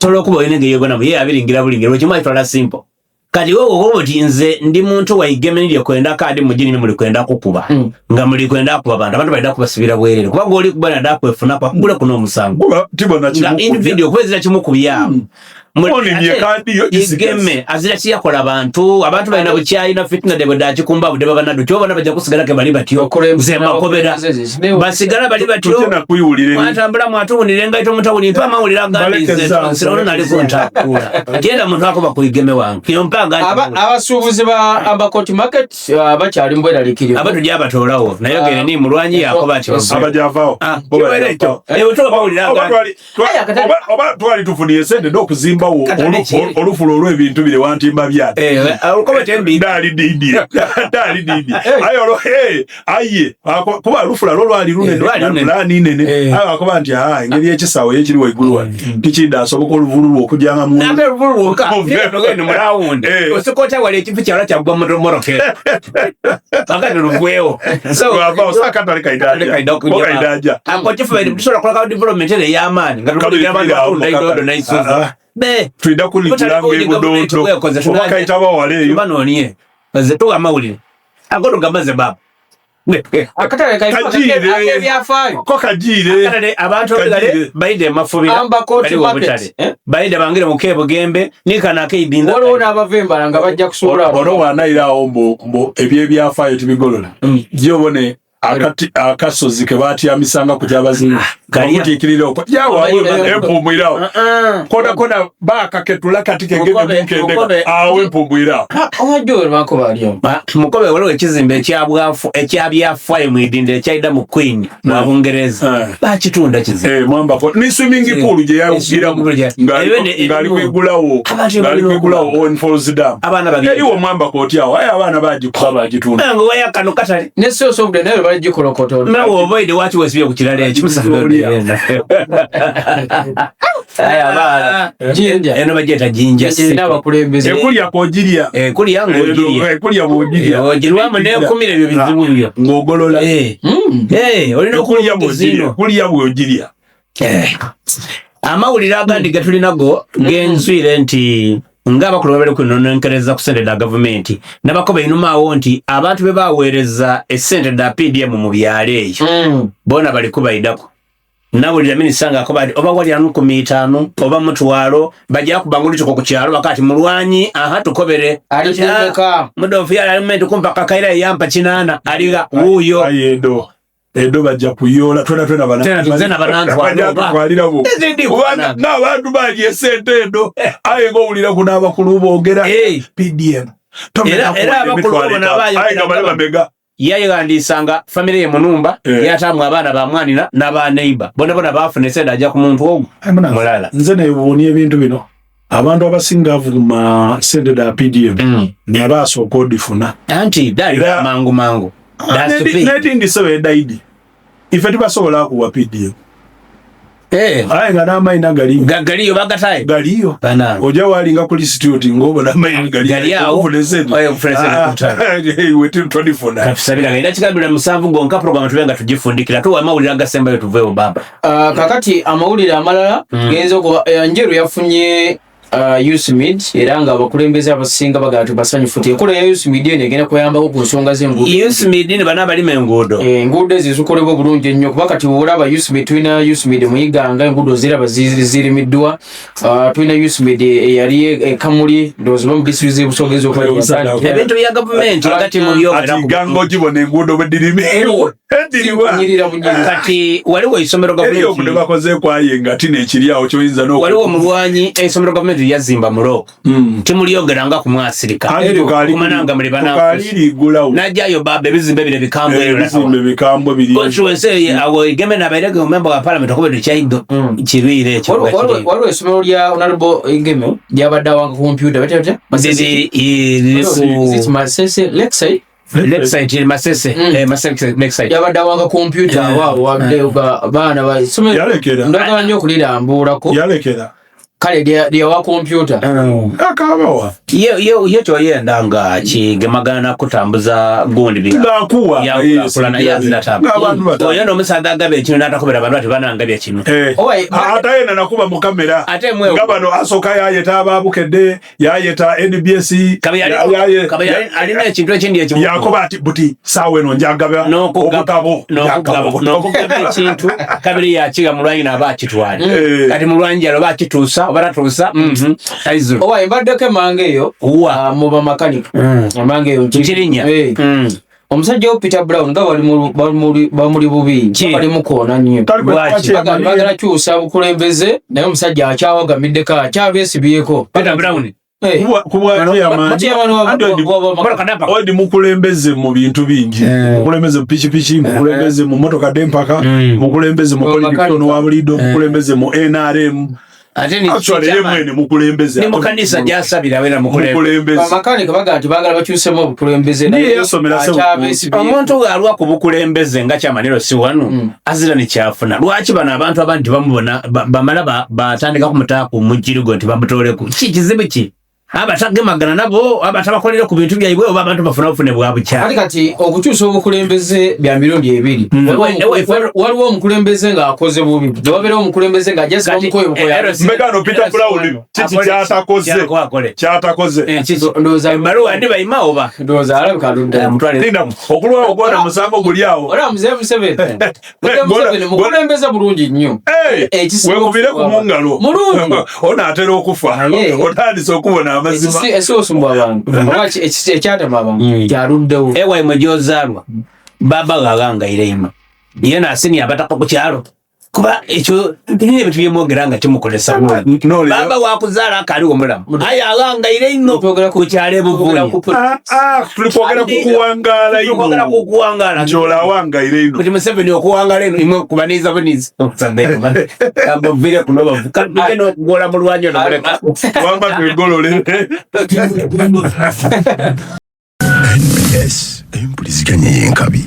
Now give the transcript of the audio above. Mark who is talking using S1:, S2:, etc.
S1: Sobola okuba olina engeri yobonamu ye abiringira bulingira buli kimu akitwala simple. Kati wewe oba oti nze ndi muntu waigeme nirye kwenda kaadi mugini muli kwenda kukuba nga muli kwenda kuba bantu abantu balina kubasibira bwerere kuba goli kuba nada kwefuna kwa kugula kuno omusango
S2: Kuba tibona
S1: nga
S2: kimukubya.
S1: individual kwezira kimukubya Muli-
S2: Onimye
S1: ate
S2: kaadi yo gisigaze.
S1: igeme azira kiyakola bantu abantu balina bukyayi na fitina debwe dakikumba budde babanadu kyo bana bajja kusigala ke bali batyo nze mbakobera basigala bali batyo
S2: Tutya nakwiwulira eri.
S1: mwatambula mwatuwunira engaito mutawuni mpa amawulire
S2: Balekeza,
S1: agandinsirano naliko ntakuula genda muntu akoba ku igeme wange yompa agandi
S3: Abasuubuzi ba Ambakoti Market bakyali mu bweraliikirivu.
S1: abantu gyabatoolawo naye gere ni mulwanyi yakoba nti
S2: Abajavaawo.
S1: Ah,
S2: Bo
S1: kibeera
S2: bajavaawo.
S1: ekyo ewe toba bawulira
S2: Oba
S1: agandi
S3: Aya, katale.
S2: oba twali tufuniye sente n'okuzimbawo
S1: Katale ki?
S2: olufulo olw'ebintu bire wantimba byati.
S1: Eh, olukoba tembi
S2: Ndaali didi. Ndaali didi. Aye olwo aye kuba olufula lwo lwali lunene.
S1: Eh, lwali lunene.
S2: Lwali nene.
S1: Eh.
S2: Aye akoba nti engeri y'ekisaawe ekiri waggulu wano. Tikidda asoboka oluvululu okujjanga mu
S1: nambe luvuluka
S2: Muve.
S1: togenda mu rawundi osikoota wali ekifu kyala kyaggwa mu mmotoka akati luvwewo so
S2: Lwavaawo, so akatale
S1: Akatale
S2: kaidaaja.
S1: kaidaaja.
S2: Ko kaidaaja.
S1: Ako kifu tusobola kulaka development eno ey'amaanyi nga tukuligira abantu
S2: Kabiri
S1: batunda idodo n'Isuzu. Be
S2: Tulina kuligulanga ebudoodo. Oba kayitaba wala eyo.
S1: Banoonie nze tuwa amawulire ago tugamaze baba
S3: Akatale kaifa
S2: Kajiire.
S3: ak'ebyafaayo.
S2: Ko kajiire.
S1: Akatale abantu
S2: Kajiire.
S1: abagale bayidde emafubira
S3: Ambakoti
S1: baliwo
S3: Market,
S1: obutale
S3: eh?
S1: bayidde bangire mu kebugembe nikano akeidinda
S3: Waliwo n'abava embala nga bajja kusuula
S2: Ono bw'anayirawo mbu ebyebyafaayo tibigolola. Gyobone akati akasozi ke batyamisanga ku kyabazinga.
S1: Galya.
S2: Bakutiikirira okwo. Yawa
S3: Omanyi-
S2: empumwirawo. Kona kona baakaketula kati kengene
S1: Mukobe,
S2: munkendeka.
S1: mukobe.
S2: Awo empumwirawo.
S3: Obadde olwako baliyo.
S1: Mukobe waliwo ekizimbe ekyabwafu ekyabyafaayo mu idinda ekyayida mu Queen wa Bungereza bakitunda kizimbe
S2: Mwambako ni swimming pool gye yawugiramu ng'ali kwegulawo
S1: Abantu
S2: ng'ali
S1: balina
S2: kwegulawo Owen Falls Dam.
S1: Abaana bagenda.
S2: Eriwo mwambako oti awo aye abaana bagikuba bagitunda.
S1: Nange waya kano katale
S3: Ne source of the Nile baligikolokotola.
S1: nawe oboide waki wesibye ku kirala ekyo aya abaana
S3: Jinja.
S1: eno bagyeta jinja
S3: Kirina abakulembeze.
S2: Ekulya kw'ogirya.
S1: Ekulya ng'ogirya
S2: Ekulya bw'ogirya.
S1: ogirwamu n'ekumira ebyo bizibu byo
S2: Ng'ogolola.
S1: Olina
S2: Ekulya
S1: okuwulira
S2: bw'ogirya. Kulya bw'ogirya.
S1: Amawulire agandi ge tulinago genzwire nti ng'abakulu babere kunonenkereza ku ssente dda gavumenti n'abakoba einumaawo nti abantu be baweereza essente dda PDM mu byalo eyo boona bali kubaidako nawulira minisita ng'akoba nti oba wali anu 50 oba 100 bajja kubanga olukiiko ku kyalo bakati mulwanyi aha tukobere
S3: Ali kumeka.
S1: Mudofu yali ali mumenti kumpa kakaira yampa 8 aliga wuuyo
S2: Aye edo. Edo bajja kuyoola twena twena bana.
S1: Twena tuze na banantu
S2: Bajja
S1: wano, oba.
S2: kutwalirawo.
S1: Ezindi
S2: Kubanga
S1: kubanantu.
S2: n'abantu balya essente edo. Aye ng'owulira kuno abakulu boogera. PDM.
S1: Era- era abakulu bo n'abaayogera
S2: Aye nga bale bamega.
S1: Yayeghandiisanga famire ye munumba yataamu abaana ba mwanina n'aba neighbor bona bona baafuna esente ajja ku muntu ogwo mulala.
S2: Nze nebuunia ebintu bino. Abantu abasinga avuma sente da PDM nabasooka odifuna.
S1: Anti daali
S2: Era-
S1: mangu mangu That's the thing.
S2: Netindi sebe edaidi. Ife tibasobola kuwa PDM. Aye nga n'amayina gali
S1: Galiyo bagataye
S2: galiyo.
S1: Banange.
S2: Ojja walinga ku lisiti ng'obona amayina gali.
S1: Gali awo.
S2: Okufuna esente.
S1: Oye, okufuna esente kutalo.
S2: Iwe tolifuna.
S1: Katusabira nga kigambira 7 gonka program tube nga tugifundikira tuwa amawulire agasembayo tuveewo baba.
S3: Kakati amawulire amalala genza okuba Njeru yafunye USMID era nga abakulembeze abasinga bagala tubasanyufu nti enkola ya USMID eno egenda kuyambako ku nsonga z'enguudo.
S1: USMID ne bana abalima enguudo.
S3: Enguudo ezo zikolebwa bulungi ennyo kuba kati bw'olaba USMID tulina USMID mu Iganga enguudo ziraba zirimiddwa. Tulina USMID eyali e Kamuli ndowooza oba mu disitulikiti z'e Busoga eyinza okuba
S2: Ebusada.
S1: Ebintu bya gavumenti agati mu byogera
S2: Ati
S1: ku-
S2: ganga ogibona enguudo bwe dirimi. Ediriwa.
S3: Bunyirira bunyirira.
S1: Kati waliwo essomero
S2: Eriyo
S1: gavumenti
S2: omude bakozeeko aye nga tina ekiri awo ky'oyinza n'oku-
S1: waliwo omulwanyi essomero gavumenti lyazimba mulo timulyogeranga kumwasirika
S2: Anti
S1: kumananga muli bananfuusi.
S2: tukalirigulawo.
S1: Najjayo baba ebizimbe bino ebikambwe ebyo
S2: Ebizimbe bikambwe biri.
S1: Constituency eyo, awo Igeme nabairege member wa parliament okuba tekyaido kirwire ekyo
S3: Waliwo-
S1: nga kiri.
S3: Waliwo essomero lya Honorable Igeme lyabadde awanga kompyuta batya batya? Masese.
S1: Liri- liri ku-
S3: Is it Masese? Lakeside?
S1: Lakeside, Masese. Masese, Lakeside.
S3: Yabadde awanga kompyuta awo awo wadde baana ba essomero.
S2: Yalekera.
S3: Ndagala nnyo okulirambuulako.
S2: Yalekera.
S3: Kale lyawa kompyuta.
S2: Akabawa.
S1: Ye kyoyenda nga kigemagana nakutambuza gundi
S2: Ngakuwa.
S1: Yakulana yazira tabu.
S2: Ng'abantu bata.
S1: Oyo n'omusaadha agaba ekino n'atakobera abantu ati banangabya kino.
S2: Eh.
S3: Owa,
S2: Ate yena nakuba mu kamera.
S1: Ate mwe
S2: Nga bano asooka yayeta ababukedde, yayeta NBS,
S1: Kabe yali alina ekintu ekindi ekimu.
S2: Yakoba ati buti saawa eno njagaba obutabo.
S1: N'okugaba ekintu kabiri yakiga mulwanyi n'aba akitwala.
S2: Eh.
S1: Kati mulwanyi yalo oba akituusa oba tatuusa. Aizuru.
S3: Owa embaddeko emanga eyo
S1: Wa.
S3: mu bamakanika. Emanga eyo
S1: Nkirinya.
S3: Eh. Omusajja wo Peter Brown nga bali bamuli bubi.
S1: Ki?
S3: Bali mukoona nnyo.
S2: Tali kwe-
S1: Lwaki?
S3: Bagamba bagala kyusa bukulembeze naye omusajja akyawagamiddeko akyabesibyeko.
S1: Peter Brown.
S3: Eh.
S2: Kubwa chairman.
S3: Chairman
S2: Andi
S1: Bora kadapa.
S2: Odi mukulembeze mu bintu bingi. Mukulembeze mu pikipiki, mukulembeze mu motoka dempaka, mukulembeze mu
S3: Mu
S2: politics
S3: makanika.
S2: ono wa bulido, mukulembeze mu NRM.
S1: Ate ni
S2: Actually ye mwene mukulembeze.
S1: ni mu kanisa gy'asabira wera mukulembeze.
S2: Mukulembeze.
S3: Bamakanika bagamba nti baagala bakyusemu obukulembeze
S2: Niye yasomera se
S3: akyabesibyeko.
S1: Omuntu alwa ku bukulembeze nga kyamaniro si wano azira ni kyafuna. Lwaki bano abantu abandi tebamubona bamala batandika kumutaaku mujirigo nti bamutoleku. Ki kizibu ki? Abatagemagana nabo abatabakolera ku bintu byaibwe oba abantu bafuna obufune bwa bukya.
S3: Kati kati okukyusa obukulembeze bya mirundi ebiri. Waliwo omukulembeze ng'akoze bubi, ne wabeerawo omukulembeze ng'ajja
S1: Kati,
S3: bamukoye bukoye.
S2: Mbega Peter Brown kiki kyatakoze?
S1: Kyakole.
S2: Kyatakoze.
S1: Eh, kiki?
S3: Ndowooza
S1: Ebbaluwa ndi bayima oba?
S3: Ndowooza alabika aludde.
S1: Mutwale.
S2: Linda okulwa ogwona musango guli awo.
S3: Olaba Mzee Museveni. Mzee Museveni mukulembeze bulungi nnyo.
S2: Hey,
S3: Ekisinga
S2: wekubire ku
S3: okusumbwa
S2: mungalo.
S3: Mulungi.
S2: Ono atera okufa.
S3: Naye-
S2: Otandise okubona amazima.
S3: Ekisinga abantu oba ekyatama abantu kyaluddewo.
S1: Ewa imwe gy'ozaalwa baba gagangaire ima ye naasini abataka ku kyalo kuba ekyo tulina ebintu byemwogera nga timukolesa bulungi.
S2: No, leero-
S1: Baba wakuzaala akaaliwo mulamu aye agangaire ino
S3: Twogera
S1: ku kyalo
S3: twogera
S1: ebuvunya.
S3: ku
S2: Ah, ah, tuli kwogera ku kuwangaala
S1: Twogera
S2: ino.
S1: ku kuwangaala.
S2: Nti olawangaire ino.
S1: Kuti Museveni okuwangaala eno imwe kubaniiza buniiza ambavire kuno bavuka tugenda okugola mu lwanyi ono muleka.
S2: Wamba twegolole.
S4: NBS empuliziganya y'enkabi.